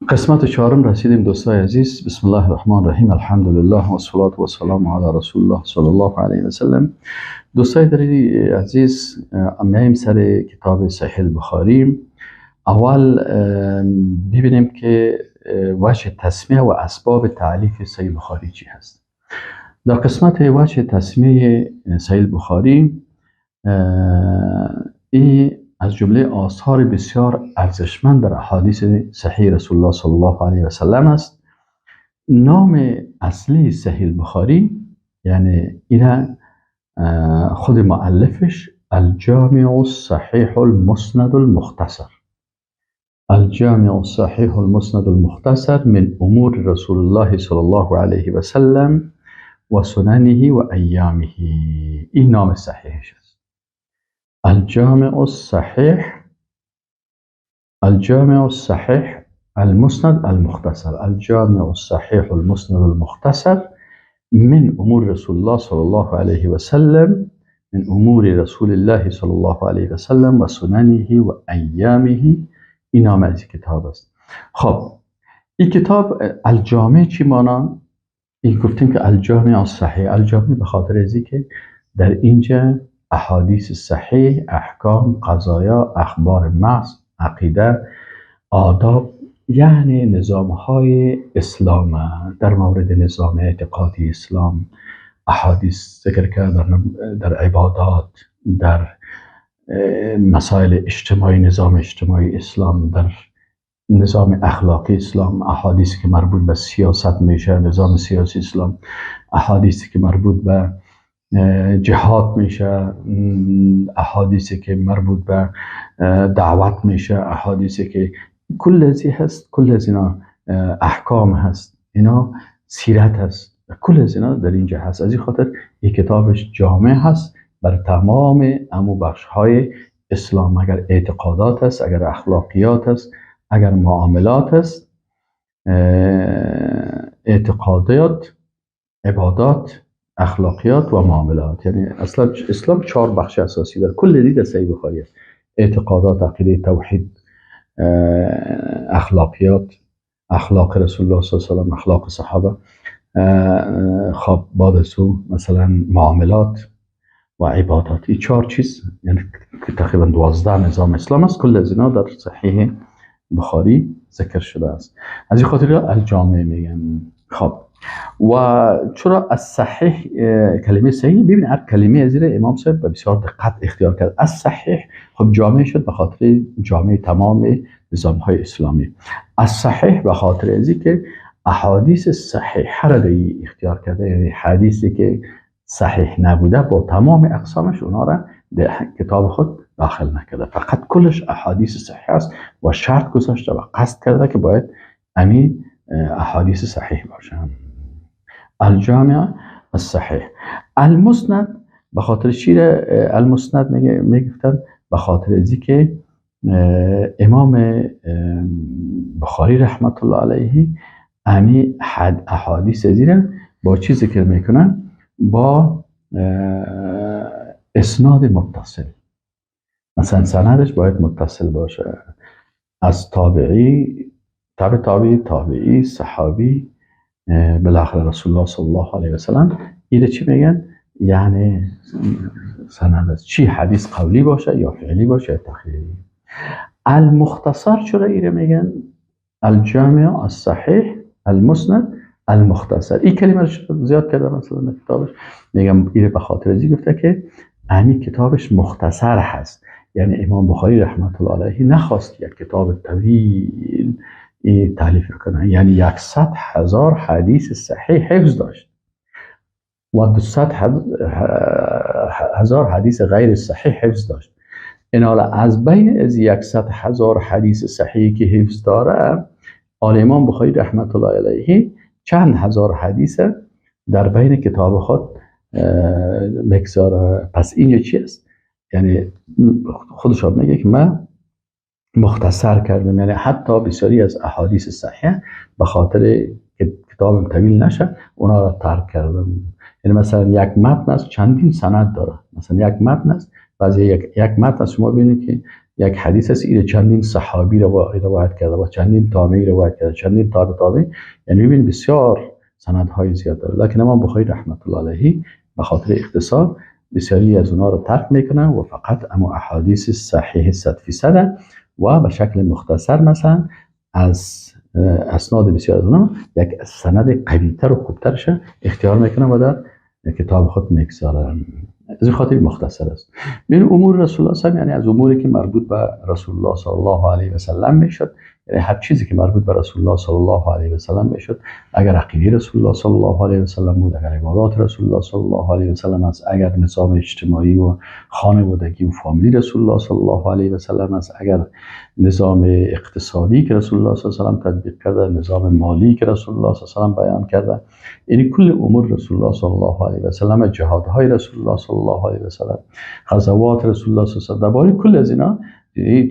قسمت چهارم رسیدیم دوستای عزیز. بسم الله الرحمن الرحیم. الحمد لله و الصلاة و السلام علی رسول الله صلی الله علیه و سلم. دوستای عزیز، میایم سر کتاب صحیح البخاری. اول ببینیم که وجه تسمیه و اسباب تالیف صحیح بخاری چی هست. در قسمت وجه تسمیه صحیح بخاری، این از جمله آثار بسیار ارزشمند در احادیث صحیح رسول الله صلی الله علیه و سلم است. نام اصلی صحیح بخاری، یعنی اینا خود مؤلفش، الجامع الصحیح المسند المختصر، الجامع الصحیح المسند المختصر من امور رسول الله صلی الله علیه و سلم و سننه و ایامه. این نام صحیحش است، الجامع الصحیح، الجامع الصحیح المسند المختصر، الجامع الصحیح المسند المختصر من امور رسول الله صلی الله علیه و سلم، من امور رسول الله صلی الله علیه و سلم و سننه و ایامه. این نام از کتاب است. خب، این کتاب الجامع چی مانا؟ این گفتیم که الجامع الصحیح، الجامع به خاطر ازی که در اینجا احادیث صحیح، احکام، قضایا، اخبار محض، عقیده، آداب، یعنی نظام های اسلام، در مورد نظام اعتقادی اسلام احادیث ذکر کرد، در عبادات، در مسائل اجتماعی، نظام اجتماعی اسلام، در نظام اخلاقی اسلام، احادیثی که مربوط به سیاست میشه، نظام سیاسی اسلام، احادیثی که مربوط به جهاد میشه، احادیثی که مربوط به دعوت میشه، احادیثی که کل ازی هست، کل از اینا احکام هست، اینا سیرت هست، کل از اینا در اینجا هست. از این خاطر این کتابش جامع هست بر تمام امو بخش های اسلام. اگر اعتقادات هست، اگر اخلاقیات هست، اگر معاملات هست، اعتقادات، عبادات، اخلاقیات و معاملات. یعنی اصلا اسلام چهار بخش اساسی داره. کل دید صحیح بخاری است: اعتقادات، عقیده توحید، اخلاقیات، اخلاق رسول الله صلی الله علیه و سلم، اخلاق صحابه، خب بعد از او مثلا معاملات و عبادات. این چهار چیز، یعنی تقریبا 12 نظام اسلام است، کل از اینا در صحیح بخاری ذکر شده است. از این خاطر الجامع میگن. خب، و چرا الصحیح؟ کلمه صحیح، ببین، هر کلمه از امام صاحب به بسیار دقت اختیار کرد. الصحیح خب جامع شد به خاطر جامع تمام نظام های اسلامی. الصحیح به خاطر ازی که احادیث صحیح را اختیار کرده، یعنی حدیثی که صحیح نبوده با تمام اقسامش اونا را در کتاب خود داخل نکرده. فقط کلش احادیث صحیح است و شرط گذاشته و قصد کرده که باید امی احادیث صحیح باشن. الجامع الصحیح المسند به خاطر چی المسند میگفتن؟ به خاطر ازی که امام بخاری رحمت الله علیه امی احادیث ازی با چی ذکر میکنن؟ با اسناد متصل. مثلا سندش باید متصل باشه، از تابعی، تابع تابعی، تابعی، صحابی، بالاخره رسول الله صلی الله علیه و سلم. ایره چی میگن؟ یعنی سند است، چی حدیث قولی باشه یا فعلی باشه یا تقریری. المختصر چرا ایره میگن؟ الجامع الصحیح المسند المختصر، این کلمه رو زیاد کرده. مثلا در کتابش میگم ایره به خاطر ازی گفته که امی کتابش مختصر هست. یعنی امام بخاری رحمت الله علیه نخواست یک کتاب طویل تالیف کنه. یعنی 100,000 حدیث صحیح حفظ داشت و 200,000 حدیث غیر صحیح حفظ داشت. این حالا از بین از 100,000 حدیث صحیحی که حفظ داره، آل امام بخاری رحمت الله علیه چند هزار حدیث در بین کتاب خود میگذاره. پس این چی است؟ یعنی خودش میگه که من مختصر کردم، یعنی حتی بسیاری از احادیث صحیح به خاطر که کتابم طویل نشه اونا را ترک کردم. یعنی مثلا یک متن است، چندین سند داره. مثلا یک متن است، بعضی یک متن است، شما ببینید که یک حدیث است، این چندین صحابی روایت کرده و چندین تابعی روایت کرده، چندین تابع، یعنی ببین بسیار سندهای زیاد داره. لکن امام بخاری رحمت الله علیه به خاطر اختصار بسیاری از اونها رو ترک میکنه و فقط اما احادیث صحیح 100% و به شکل مختصر مثلا از اسناد بسیار از اونها یک سند قویتر و خوبترش اختیار میکنه و در کتاب خود میگذاره. از این خاطر مختصر است. من امور رسول الله صلی، یعنی از اموری که مربوط به رسول الله صلی الله علیه و سلم میشد، یعنی هر چیزی که مربوط به رسول الله صلی الله علیه و سلم میشد، اگر عقیده رسول الله صلی الله علیه و سلم بود، اگر عبادات رسول الله صلی الله علیه و سلم است، اگر نظام اجتماعی و خانوادگی و فامیلی رسول الله صلی الله علیه و سلم است، اگر نظام اقتصادی که رسول الله صلی الله علیه و سلم تطبیق کرده، نظام مالی که رسول الله صلی الله علیه و سلم بیان کرده، یعنی کل امور رسول الله صلی الله علیه و سلم، جهادهای رسول الله صلی الله علیه و سلم، غزوات رسول الله صلی الله علیه و سلم، درباره کل از اینا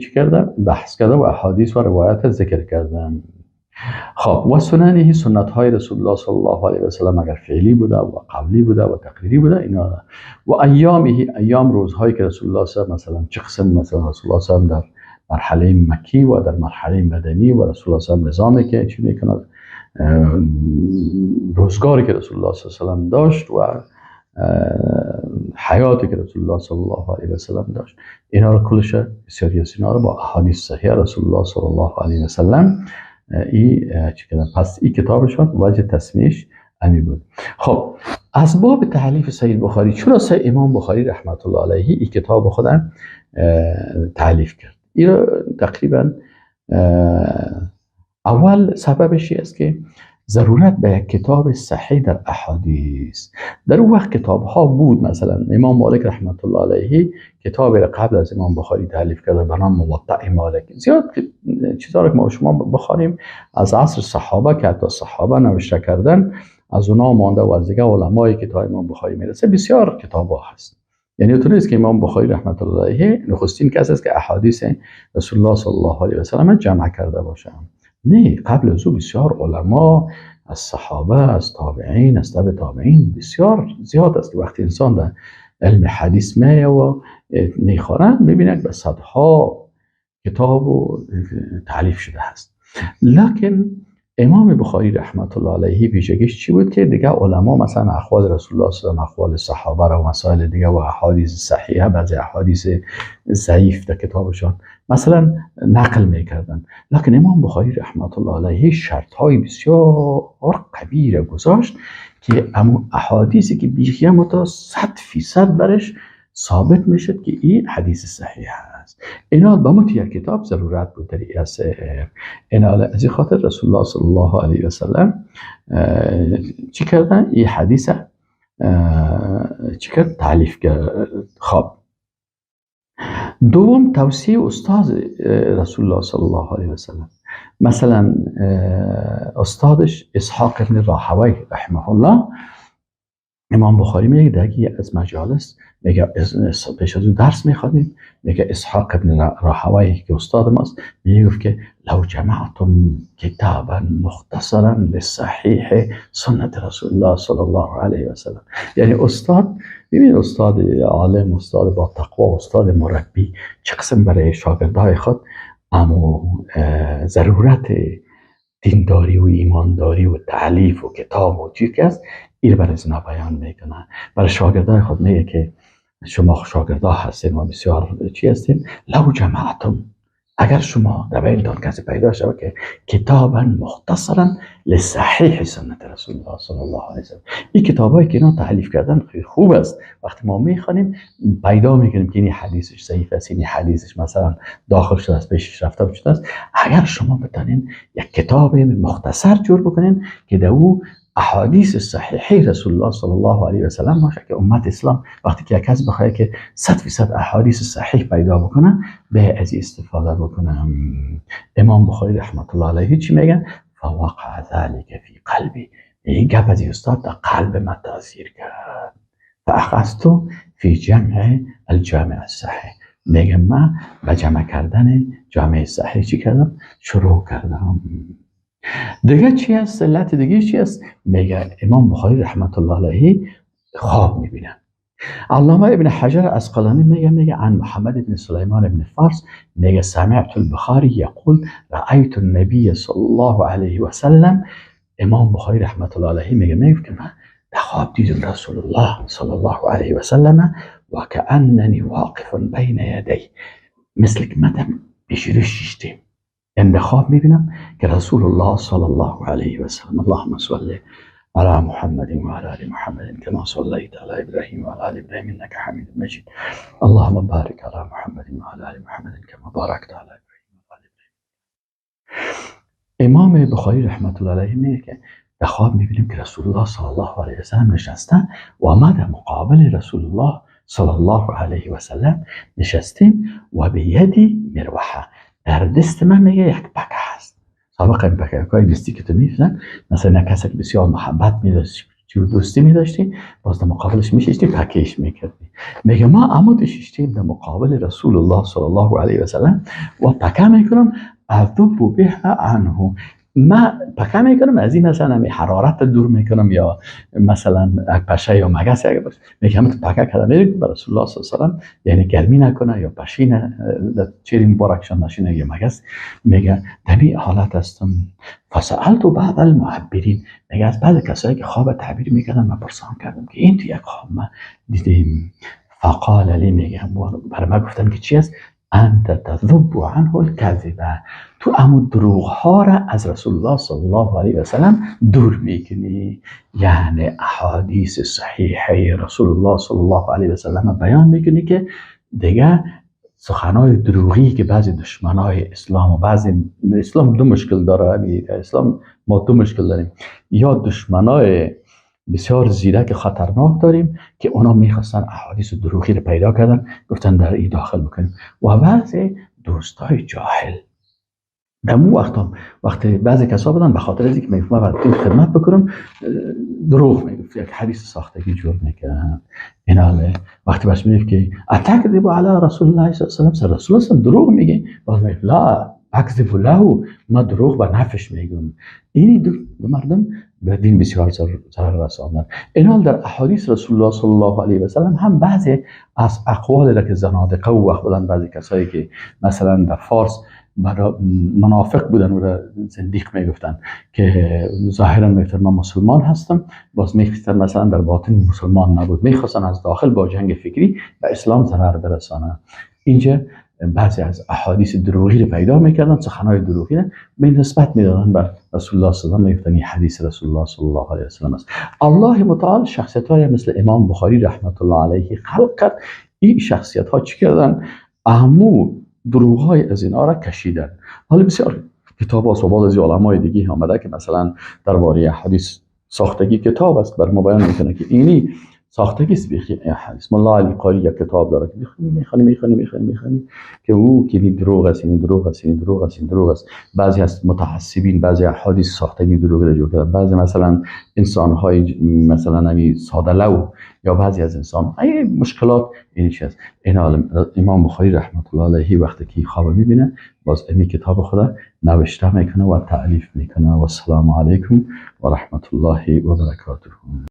چی کرده؟ بحث کرده و احادیث و روایت ذکر کردن. خب و سننه، سنت های رسول الله صلی الله علیه و سلم، اگر فعلی بوده و قولی بوده و تقریری بوده اینا. و ایامه، ایام روزهایی که رسول الله صلی الله علیه و مثلا چه قسم، مثلا رسول الله صلی الله علیه و در مرحله مکی و در مرحله مدنی و رسول الله صلی الله علیه و نظامی که چی میکند، روزگاری که رسول الله صلی الله علیه و داشت و حیاتی که رسول الله صلی الله علیه و سلم داشت، اینا رو کلش بسیاری از اینا رو با احادیث صحیح رسول الله صلی الله علیه و سلم ای چی کردن. پس این کتابشون وجه تسمیش امی بود. خب اسباب تالیف صحیح بخاری، چرا امام بخاری رحمت الله علیه این کتاب خودم تالیف کرد؟ این تقریبا اول سببش است که ضرورت به یک کتاب صحیح در احادیث. در اون وقت کتاب ها بود، مثلا امام مالک رحمت الله علیه کتابی را قبل از امام بخاری تالیف کرده به نام موطأ مالک. زیاد چیزا رو که ما شما بخوانیم از عصر صحابه که حتی صحابه نوشته کردن از اونا مانده و از دیگه علمایی که تا امام بخاری میرسه بسیار کتاب ها هست. یعنی تو نیست که امام بخاری رحمت الله علیه نخستین کس است که احادیث رسول الله صلی الله علیه و سلم جمع کرده باشه. نه، قبل از او بسیار علما از صحابه، از تابعین، از تابع تابعین بسیار زیاد است که وقتی انسان در علم حدیث میه و میخوانه میبینه به صدها کتاب و تالیف شده هست. لکن امام بخاری رحمت الله علیه ویژگیش چی بود که دیگه علما مثلا احوال رسول الله صلی الله علیه و احوال صحابه و مسائل دیگه و احادیث صحیحه، بعضی احادیث ضعیف در کتابشان مثلا نقل میکردن. لکن امام بخاری رحمت الله علیه شرط های بسیار قوی را گذاشت که احادیثی که بیخیه تا 100% برش ثابت میشد که این حدیث صحیح است. اینا به مت یک کتاب ضرورت بود در این اینا. از این خاطر رسول الله صلی الله علیه و سلم چی کردن؟ این حدیث چی کرد؟ تالیف کرد. خب دوم توصیه استاد رسول الله صلی الله علیه و سلم، مثلا استادش اسحاق ابن راهوی رحمه الله، امام بخاری میگه در یکی از مجالس میگه پیش از او درس میخوادیم، میگه اسحاق ابن راهوی که استاد ماست میگفت که لو جمعتم کتابا مختصرا لصحیح سنت رسول الله صلی الله علیه و سلم. یعنی استاد، ببین استاد عالم، استاد با تقوا، استاد مربی چه قسم برای شاگردهای خود اما ضرورت دینداری و ایمانداری و تالیف و کتاب و چیز که است این برای زنا بیان میکنه. برای شاگردای خود میگه که شما شاگردا هستین و بسیار چی هستین، لو جمعتم، اگر شما در بینتان کسی پیدا شود که کتابا مختصرا لصحیح سنت رسول الله صلی الله علیه و سلم، این کتابایی که اینا تالیف کردن خیلی خوب است، وقتی ما میخوانیم پیدا میکنیم که این حدیثش ضعیف است، این حدیثش مثلا داخل شده است، پیشش رفته شده است. اگر شما بتانین یک کتاب مختصر جور بکنین که در او احادیث صحیحه رسول الله صلی الله علیه و سلم باشه که امت اسلام وقتی که یک کس بخواد که 100% احادیث صحیح پیدا بکنه به از استفاده بکنه. امام بخاری رحمت الله علیه چی میگن؟ فوقع ذلك فی قلبی، این گپ از استاد در قلب من تاثیر کرد. فاخذت فی جمع الجامع الصحیح، میگم من به جمع کردن جامع صحیح چی کردم؟ شروع کردم. دیگه چی هست؟ علت دیگه چی هست؟ میگه امام بخاری رحمت الله علیه خواب میبینه. علامه ابن حجر عسقلانی میگه عن محمد ابن سلیمان ابن فارس، میگه سمعت البخاری یقول رأیت النبی صلی الله علیه و سلم. امام بخاری رحمت الله علیه میگه که من در خواب دیدم رسول الله صلی الله علیه و سلم و کأننی واقف بین یدی، مثل که من پیش روش شیشتیم، یعنی در خواب میبینم که رسول الله صلی الله علیه و سلم. اللهم صل على محمد وعلى آل محمد كما صليت على إبراهيم وعلى آل إبراهيم إنك حميد مجيد. اللهم بارك على محمد وعلى آل محمد كما باركت على إبراهيم وعلى آل إبراهيم. امام بخاری رحمت الله علیه میگه که در خواب میبینیم که رسول الله صلی الله علیه و سلم نشسته و ما در مقابل رسول الله صلی الله علیه و سلم نشستیم و به یدی مروحه، در دست من میگه یک پکه هست. سابقا این پکه دستی که تو میفزن، مثلا یک کسی که بسیار محبت میداشت، دوستی میداشتی، باز در مقابلش میششتی پکیش میکردی. میگه ما عمود ششتیم در مقابل رسول الله صلی الله علیه و سلم و پکه میکنم، اذب بها عنه، ما پکه میکنم از این مثلا حرارت دور میکنم، یا مثلا پشه یا مگس اگه باشه، میگه هم پکه کردم میگم به رسول الله صلی الله علیه و سلم، یعنی گرمی نکنه یا پشه نه چهره مبارکشان نشینه یا مگس. میگه در این حالت هستم. فسألت بعض المعبرین، میگه از بعض کسایی که خواب تعبیر میکردن من پرسان کردم که این تو یک خواب ما دیدیم. فقال لی، میگه برای ما گفتن که چی است؟ انت تذب عنه الكذب، تو امو دروغ ها را از رسول الله صلی الله علیه و سلم دور میکنی، یعنی احادیث صحیحه رسول الله صلی الله علیه و سلم بیان میکنی که دیگه سخنای دروغی که بعضی دشمنای اسلام و بعضی اسلام دو مشکل داره. اسلام ما دو مشکل داریم، یا دشمنای بسیار زیرک خطرناک داریم که اونا میخواستن احادیث دروغی رو پیدا کردن، گفتن در این داخل بکنیم، و بعضی دوستای جاهل در مو وقت وقتی بعضی کسا بودن به خاطر از اینکه میگفت من باید خدمت بکنم دروغ میگفت، یک حدیث ساختگی جور میکردن. این حاله وقتی باش میگفت که اتکذب علی رسول الله صلی الله علیه و سلم، رسول الله دروغ میگه، باز میگفت لا اکذب له، ما دروغ به نفش میگم. این دو مردم به دین بسیار ضرر رساندن. این حال در احادیث رسول الله صلی الله علیه و سلم هم بعضی از اقوال را که زنادقه و وقت بودن، بعضی کسایی که مثلا در فارس منافق بودن و را زندیق میگفتن که ظاهرا میگفتن من مسلمان هستم، باز میخواستن مثلا در باطن مسلمان نبود، میخواستن از داخل با جنگ فکری به اسلام ضرر برسانن. اینجا بعضی از احادیث دروغی رو پیدا میکردن، سخنهای دروغی رو به نسبت میدادن به رسول الله صلی الله علیه و سلم، میگفتن این حدیث رسول الله صلی الله علیه و سلم است. الله متعال شخصیت های مثل امام بخاری رحمت الله علیه خلق کرد. این شخصیت ها چی کردن؟ امو دروغ های از اینا را کشیدن. حالا بسیار کتاب ها و از علمای دیگه آمده که مثلا درباره حدیث ساختگی کتاب است، بر ما بیان میکنه که اینی ساختگی است بیخی حدیث. ملا علی قاری یک کتاب داره که میخوانی میخوانی میخوانی میخوانی که او که این دروغ است، این دروغ است، این دروغ است، این دروغ است. بعضی از متعصبین بعضی احادیث ساختگی دروغ را جور کردن، بعضی مثلا انسان های مثلا همین ساده لو یا بعضی از انسان های مشکلات این چیز است. این امام بخاری رحمت الله علیه وقتی که خواب میبینه باز امی کتاب خدا نوشته میکنه و تألیف میکنه. و السلام علیکم و رحمت الله و برکاته.